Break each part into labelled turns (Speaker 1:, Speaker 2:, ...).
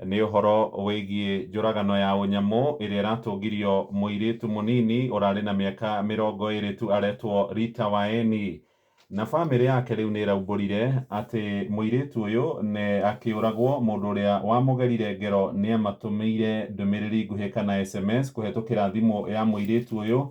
Speaker 1: Nĩ ũhoro wĩgiĩ njũragano ya ũnyamũ ĩrĩa ĩratũngirio mũirĩtu mũnini ũrarĩ na mĩaka 20 tu aretwo Rita Waeni. Na bamĩrĩ yake rĩu nĩ ĩraumbũrire atĩ mũirĩtu ũyũ nĩ akĩũragwo mũndũ ũrĩa wamũgerire ngero nĩ amatũmĩire ndũmĩrĩri nguhĩ kana SMS kũhetũkĩra thimũ ya mũirĩtu ũyũ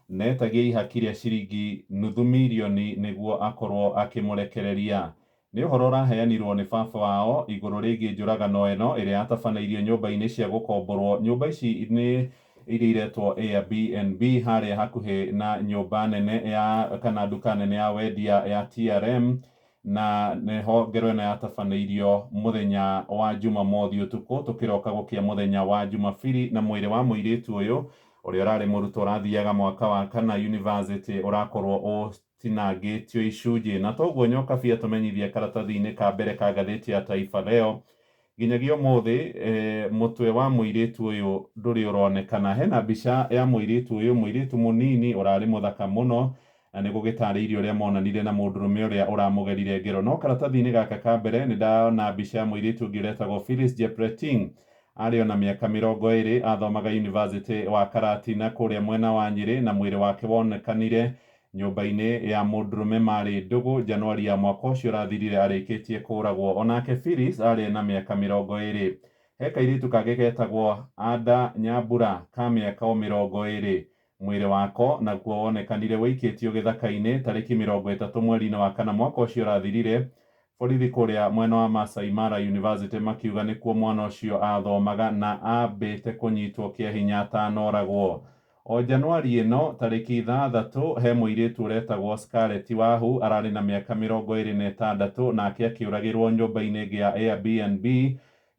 Speaker 1: na etagia ihaki rĩa ciringi nuthu mirioni nĩguo akorwo akĩmũrekereria. Nĩ ũhoro ũraheanirwo nĩ baba wao igũrũ rĩgiĩ njũragano ĩno ĩrĩa yatabanĩirio nyũmba-inĩ cia gũkomborwo. Nyũmba ici nĩ iria iretwo Airbnb harĩa hakuhĩ na nyũmba nene ya kana nduka nene ya wendia ya TRM na nĩho ngero ĩno yatabanĩirio mũthenya wa Jumamothi ũtukũ tũkĩroka gũkĩa mũthenya wa Jumabiri na mwĩrĩ wa mũirĩtu ũyũ ũrĩa ũrarĩ mũrutwo ũrathiaga mwaka wa kana university ũrakorwo ũtinangĩtio icunjĩ. Na toguo Nyokabi atũmenyithia karatathi-inĩ ka mbere ka ngathĩti ya Taifa Leo nginyagia ũmũthĩ mũtwe wa mũirĩtu ũyũ ndũrĩ ũronekana. Hena mbica ya mũirĩtu ũyũ, mũirĩtu mũnini ũrarĩ mũthaka mũno na nĩ gũgĩtarĩirio ũrĩa monanire na mũndũrũme ũrĩa ũramũgerire ngero. No karatathi-inĩ gaka ka mbere nĩ ndona mbica ya mũirĩtu ũngĩ ũretagwo Phyllis Jepreting arĩ ona mĩaka 20 athomaga University wa Karatina kũrĩa mwena wa Nyĩrĩ na mwĩrĩ wake wonekanire nyũmba-inĩ ya mũndũrũme marĩ ndũgũ Januari ya mwaka ũcio ũrathirire arĩkĩtie kũragwo. Onake Phyllis arĩ na mĩaka 20. He kairĩtu kangĩ getagwo Ada Nyambura ka mĩaka o 20. Mwĩrĩ wako naguo wonekanire wĩikĩtio gĩthaka-inĩ tarĩki 30 mweri-inĩ wa kana mwaka ũcio ũrathirire. Borithi kũrĩa mwena wa Masai Mara University makiuga nĩkuo mwana ũcio athomaga na ambĩte kũnyitwo kĩa hinya atanoragwo. O Januari ĩno tarĩki 6 he mũirĩtu ũretagwo Scarlett Wahu ararĩ na mĩaka 26 nake akĩũragĩrwo nyũmba-inĩ ĩngĩ ya Airbnb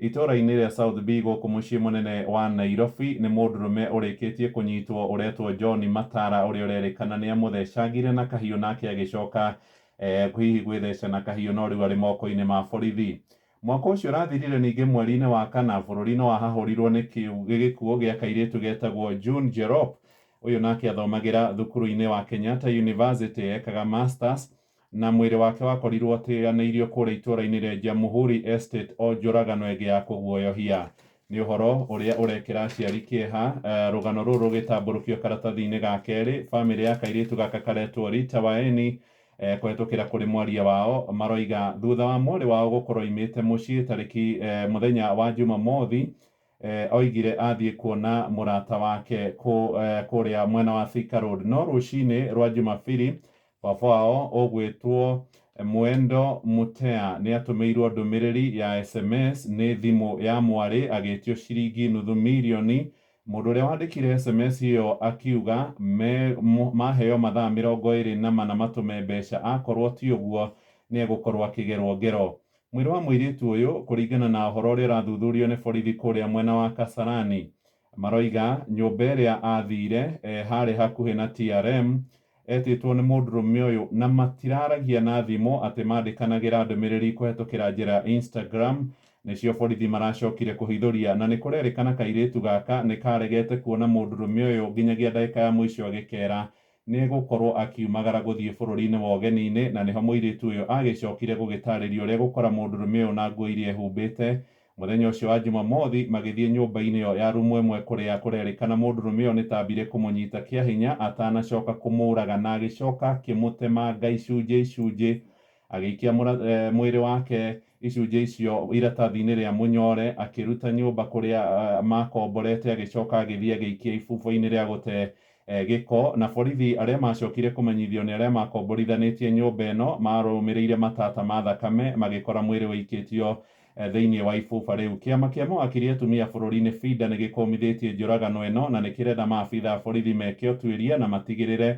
Speaker 1: itũũra-inĩ rĩa South B gũkũ mũciĩ mũnene wa Nairobi nĩ mũndũrũme ũrĩkĩtie kũnyitwo ũretwo John Matara ũrĩa ũrerĩkana nĩ amũthecangire na kahiũ nake agĩcoka hihi gwĩtheca na kahiũ no rĩu arĩ moko-inĩ ma borithi. Mwaka ũcio ũrathirire ningĩ mweri-inĩ wa kana bũrũri no wahahũrirwo nĩ gĩkuũ gĩa kairĩtu getagwo June Jerop. Ũyũ nake athomagĩra thukuru-inĩ wa Kenyatta University ekaga masters na mwĩrĩ wake wakorirwo ũteanĩirio kũrĩa itũũra-inĩ rĩa Jamhuri Estate o njũragano ĩngĩ ya kũguoyohia. Nĩ ũhoro ũrĩa ũrekĩra aciari kĩeha. Rũgano rũrũ rũgĩtambũrũkio karatathi-inĩ ga kerĩ bamĩrĩ ya kairĩtu gaka karetwo Rita Waeni kũhetũkĩra kũrĩ mwaria wao maroiga thutha wa mwarĩ wao gũkorwo oimĩte mũciĩ tarĩki mũthenya wa Jumamothi oigire athiĩ kuona mũrata wake kũrĩa mwena wa Thika Road no rũcinĩ rwa Jumabiri baba wao ũgwĩtwo Mwendo Mutea nĩ atũmĩirwo ndũmĩrĩri ya SMS nĩ thimũ ya mwarĩ agĩtio ciringi nuthu mirioni. Mũndũ ũrĩa wandĩkire SMS ĩyo akiuga maheo mathaa 24 matũme mbeca akorwo ti ũguo nĩ egũkorwo akĩgerwo ngero. Mwĩrĩ wa mũirĩtu ũyũ kũringana na ũhoro ũrĩa ũrathuthurio nĩ borithi kũrĩa mwena wa Kasarani maroiga nyũmba ĩrĩa athire harĩ hakuhĩ na TRM etĩtwo nĩ mũndũrũme ũyũ na matiraragia na thimũ atĩ mandĩkanagĩra ndũmĩrĩri kũhetũkĩra njĩra ya Instagram nĩcio borithi maracokire kũhithũria na nĩ kũrerĩkana kairĩtu gaka nĩ karegete kuona mũndũrũme ũyũ nginyagia ndagĩka ya mũico agĩkera nĩ egũkorwo akiumagara gũthiĩ bũrũri-inĩ wa ũgeni-inĩ na nĩho mũirĩtu ũyũ agĩcokire gũgĩtarĩria ũrĩa gũkora mũndũrũme ũyũ na nguo iria ehumbĩte mũthenya ũcio wa Jumamothi magĩthiĩ nyũmba-inĩ ĩyo ya rumu ĩmwe kũrĩa kũrerĩkana mũndũrũme ũyũ nĩ tambire kũmũnyita kĩa hinya atanacoka kũmũraga na agĩcoka akĩmũtemanga icunjĩ icunjĩ agĩikia mwĩrĩ wake icunjĩ icio iratathi-inĩ rĩa mũnyore akĩruta nyũmba kũrĩa makomborete agĩcoka agĩthiĩ agĩikia ibubo-inĩ rĩa gũte gĩko na borithi arĩa macokire kũmenyithio nĩ arĩa makomborithanĩtie nyũmba ĩno marũmĩrĩire matata ma thakame magĩkora mwĩrĩ ũikĩtio thĩinĩ wa ibuba rĩu. Kĩama kĩa mawakiri atumia bũrũri-inĩ FIDA nĩ gĩkũmithĩtie njũragano ĩno na nĩ kĩrenda maabitha a borithi meke ũtuĩria na matigĩrĩre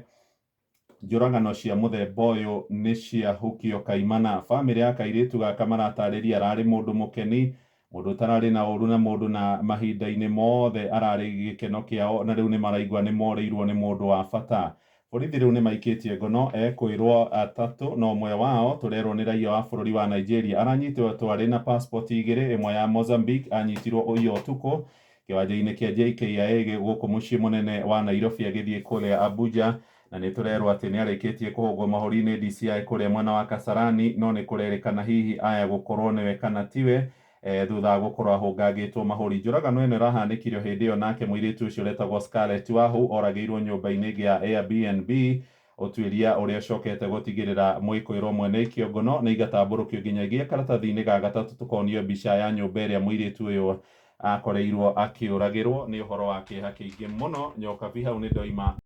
Speaker 1: njũragano cia mũthemba ũyũ nĩ ciahukio kaimana. Bamĩrĩ ya kairĩtu gaka maratarĩria ararĩ mũndũ mũkeni mũndũ ũtararĩ na ũru na mũndũ na mahinda-inĩ mothe ararĩ gĩkeno kĩao na rĩu nĩ maraigua nĩ morĩirwo nĩ mũndũ wa bata. Borithi rĩu nĩ maikĩtie ngono ekwĩrwo atatũ na ũmwe wao tũrerwo nĩ raia wa bũrũri wa Nigeria aranyitwo arĩ na passport igĩrĩ ĩmwe ya Mozambique anyitirwo ũiya ũtukũ kĩwanja-inĩ kĩa JKIA gũkũ mũciĩ mũnene wa Nairobi agĩthiĩ kũrĩa Abuja na nĩ tũrerwo atĩ nĩ arĩkĩtie kũhũngwo mahũri nĩ DCI kũrĩa mwena wa Kasarani no nĩ kũrerĩkana hihi aya gũkorwo nĩwe kana tiwe. Thutha wa gũkorwo ahũngangĩtwo mahũri. Njũragano ĩno ĩrahanĩkire o hĩndĩ ĩyo nake mũirĩtu ũcio ũretagwo Scarlett Wahu oragĩirwo nyũmba-inĩ ĩngĩ ya Airbnb, ũtuĩria ũrĩa ũcokete gũtigĩrĩra mwĩkũĩrwo mwene ikio ngono nĩ igatambũrũkio nginyagia karatathi-inĩ ga gatatũ tũkonio mbica ya nyũmba ĩrĩa mũirĩtu ũyũ akoreirwo akĩũragĩrwo. Nĩ ũhoro wa kĩeha kĩingĩ mũno. Nyokabi hau nĩ ndoima.